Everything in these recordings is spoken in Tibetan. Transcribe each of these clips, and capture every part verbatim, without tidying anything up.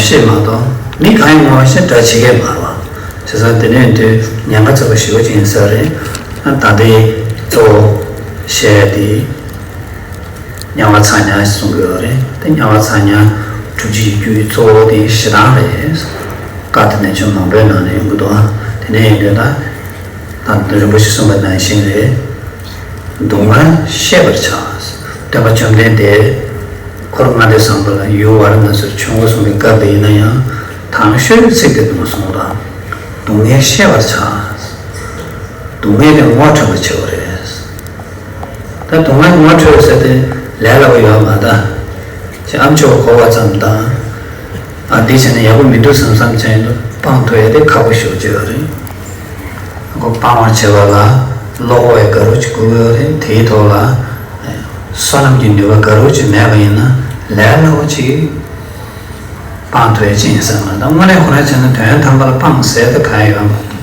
ཤེས་མ་གཏོགས་མི་གང་ཡིན་ངོ་ཤེས་འདྲ་བྱེད་མཁན་མ་རེད་བ། བྱས་ཙང་དེ་ནས་དུས་ཉེན་ཁ་ཚ་པོ་ཞེ་པོ་ཅིག་ཡིན་ས་རེད། ད་ལྟའི་གཙོ་བོ་བཤད་ཡ་དེ། དམྱལ་བ་ཚ་དམྱལ་ཞེས་གསུང་གི་ཡོད་རེད། དེ་དམྱལ་བ་ཚ་དམྱལ་སྒྲུབ་བྱེད་ཀྱི་རྒྱུའི་གཙོ་བོ་དེ་ཞེ་སྡང་རེད། བཀའ་དང་བསྟན་བཅོས་མང་པོའི་ནང་ནས་ཡོང་གི་འདུག་དེ་ནས་ཡིན་དུས་ད་ད་རིན་པོ་ཆེས་གསུངས་པ་ནང་བཞིན་རེད། སྡུག་བསྔལ་ཤེས་པར་བྱ། སྟོན་པ་བཅོམ་ལྡན་འདས་འཁོར་ལྔ་སྡེ་བཟང་པོ་ལ་ཡུལ་ཝཱ་ར་ཎ་སིར་ཆོས་འཁོར་གསུང་གི་སྐབས་དེ་ཡིན་ན་ཡང་དང་ཤོས་ཚིག་དེ་གསུངས་དང་། སྡུག་བསྔལ་ཤེས་པར་བྱ། སྡུག་བསྔལ་དེ་ངོ་འཕྲོད་པར་བྱེད་པ་རེད། ད་སྡུག་བསྔལ་ངོ་འཕྲོད་ཟེར་དེ་ལས་སླ་པོ་ཡོད་མ་རེད། ཅེས་ཨ་མཆོག་གོ་བ་ཙམ་དང་། ཨ་འདི་བྱས་ན་ཡག་པོ་མི་འདུག་བསམ་བསམ་བྱས་ཡིན་དུས་སྤང་ཐུབ་ཡ་དེ་ཁག་པོ་ཞེ་པོ་ཅིག་ཡོད་རེད། ཁོ་སྤང་བར་བྱེད་པ་ལ་བློ་ཁོག་ཡང་དགའ་རབ་ཅིག་དགོས་ཀྱི་ཡོད་རེད། དེའི་ཐོག་ལ་བསོད་ནམས་ཀྱི་ནུས་པ་དགའ་རབ་ཅིག་མེད་པ་ཡིན་ན་ལས་སླ་པོ་ཅིག་སྤང་ཐུབ་ཡ་ཅིག་ཡིན་ས་མ་རེད། དངོས་གནས་ཁོ་རང་བྱས་ན་དོན་དམ་པ་ལ་སྤང་ཟེར་ད་གང་ཡང་ཡོད་མ་རེད།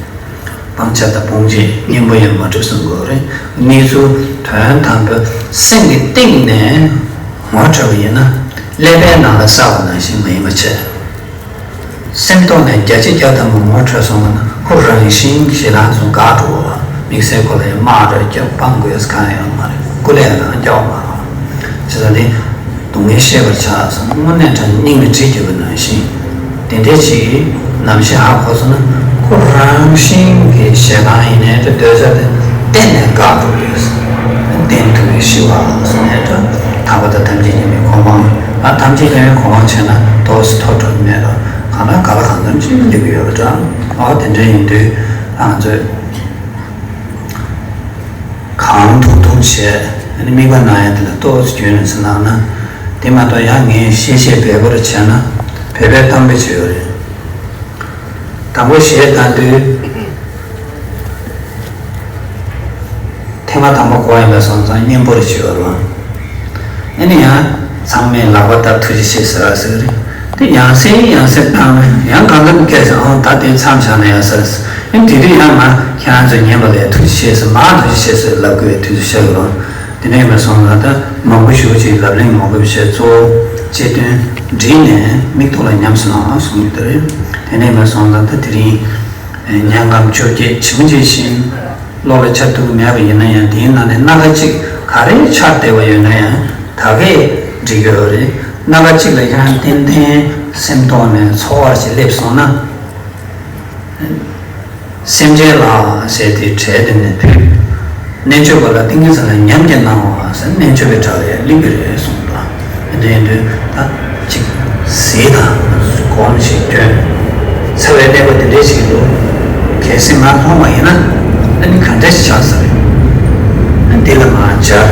སྤང་བྱ་དང་སྤོང་བྱེད་གཉེན་པོ་ཡང་མ་གྲུབ་གསུང་དགོས་རེད། གནས་ཚུལ་དོན་དམ་པའི་སེམས་ཀྱི་གཏིང་ནས་ངོ་འཕྲོད་པ་ཡིན་ན་ཀླད་པའི་ནང་ལ་བསགས་པ་ནང་བཞིན་མ་ཡིན་པ་བྱས། སེམས་ཐོག་ནས་བརྒྱ་ཆ་བརྒྱ་ཐམ་པ་ངོ་འཕྲོད་སོང་བ་ན་ཁོ་རང་བཞིན་ཞེ་སྡང་ཚོ་འགག་འགྲོ་བ། དམིགས་བསལ་ཁོ་ལ་ཡང་དམག་རེ་རྒྱབ་སྤང་དགོས་ས་གང་ཡང་མ་རེད། སྐུ་ལས་རང་རྒྱག་པ་མ་རེད། བྱས་ཙང་དེ་སྡུག་བསྔལ་ཤེས་པར་བྱ་ཟེར་དངོས་གནས་དྲང་སྙིང་ལ་གྲི་རྒྱབ་པ་ནང་བཞིན། དེ་འདྲའི་ཅིག་ནམ་ཞིག་ཧ་གོ་སོང་ན་ཁོ་རང་བཞིན་གྱི་ཞེ་སྡང་ཡིན་ནའི་དེ་འདོད་ཆགས་དེ་གཏན་ནས་འགག་འགྲོ་གི་ཡོད། བདེན་མཐོང་བའི་ཤི་བ་ཟེར་ནའི་འདྲ། ཐར་པ་དང་ཐམས་ཅད་མཁྱེན་པའི་གོ་འཕང་ཨ་ཐམས་ཅད་མཁྱེན་པའི་གོ་འཕང་བྱས་ན་ཏོག་ཙམ་ཐོབ་འགྲོ་མེད་ར། གང་ལ་ག་ལ་གང་འཚམ་ཅིག་སླེབས་ཀྱི་ཡོད་པ་འདྲ། ཨ་དེ་འདྲ་ཡིན་དུས་ང་ཚོས། གང་ཐུབ་ཐུབ་བྱས་ཨ་ནི་དམིགས་པ་གནང་ཡ་དེ་ལ་ཏོག་ཙམ་རྒྱུན་རིང་ཙམ་གནང་ན། དེ་མ་གཏོགས་ཡང་ངས་ཤེས་ཤེས་འབད་པར་བྱས་ན་བོད་པའི་གཏམ་དཔེ་ཅིག་ཡོད་རེད། དང་པོ་གཞས་བཏང་དུས་ཐེངས་མ་དང་པོ་གོ་ཡིན་པ་སོང་ཙང་སྙན་པོ་རེ་བྱེད་པ་རེད། ཨ་ནི་ཡང་ཚང་མས་ལག་པ་བརྡབ་ཐུགས་རྗེ་ཆེ་ཟེར་བ་ཟེར་གི་རེད། དེ་ཡང་སེ་ཡང་སེ་བཏང་ནས་ཡང་གང་འཚམ་སྐད་ཆ་ཨང་ད་དེ་མཚམས་བཞག་ན་ཡང་ཟེར། ཨ་ནི་དེ་དུས་ཡང་ང་ཁྱེད་རང་ཚོས་ཉན་པ་ལས་ཐུགས་རྗེ་ཆེ་ཟེར་མར་ཐུགས་རྗེ་ཆེ་ཟེར་ལབ་དགོས་པའི་དུས་ཚོད་ཤར་གི་རེད། དེ་ནས་ཡིན་པ་སོང་ཙང་ད་མང་པོ་ཞེ་པོ་ཅིག་ལབ་གླེང་མང་པོ་བྱས་གཙོ་བོ་སྤྱི་དོན་བསྒྲིལ་ནས་མིག་ཐོག་ལ་ཉམས་སུ་བླངས་གསུང་གི་འདུག་རེད། དེ་ནས་ཡིན་པ་སོང་ཙང་ད་དེ་རིང་། དམྱལ་ཁམས་བཅོ་བརྒྱད་ཇི་མ་ཇི་བཞིན་བློ་ལ་འཆར་ཐུབ་ཀྱི་མེད་པ་ཡིན་ན་ཡང་དེའི་ནང་ནས་སྣ་ཁ་གཅིག་ག་རེ་འཆར་བསྡད་པ་ཡོད་ན་ཡང་ད་གས་འགྲིག་གི་ཡོད་རེད། སྣ་ཁ་གཅིག་ལ་ཡང་ཏན་ཏན་སེམས་ཐོག་ནས་ཚོར་བ་ཞིག་སླེབས་སོང་ན། སེམས་ཅན་ལ་ཟེར་དེ་གྲལ་དེ་ནས་ཕུད། རྣལ་འབྱོར་པ་ལ་ཏིང་ངེ་འཛིན་ལ་ཉམས་ཀྱིས་གནང་བ་ཟེར་རྣལ་འབྱོར་པའི་གྲལ་ལ་ཡང་སླེབས་ཀྱི་རེད་གསུངས་པ། དེ་འདྲ་ཡིན་དུས་ད་ཅིག་ཟས་དང་སྒོམ་ཞིག་སྐྱོན། ཚ་བའི་གནས་པ་དེ་འདྲའི་ཞིག་འདུག་གལ་སྲིད་ང་ལྷུང་བ་ཡིན་ན་ཨ་ནི་ག་འདྲ་ཞིག་ཆགས་ས་རེད། ཨ་འདི་ལ་ང་སྦྱར།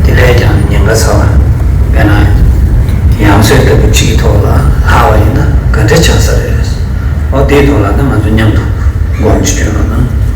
དེ་ལས་ཀྱང་ཉེན་ཁ་ཚ་བ། དཔེར་ན་ཡང་སོས་ལྟ་བུ་གཅིག་གི་ཐོག་ལ་ལྷག་པ་ཡིན་ན་ག་འདྲ་ཆགས་ས་རེད། ཨོ་དེའི་ཐོག་ལ་ད་ང་ཚོ་མཉམ་དུ་སྒོམ་ཅིག་སྐྱོན་རོགས་གནང་།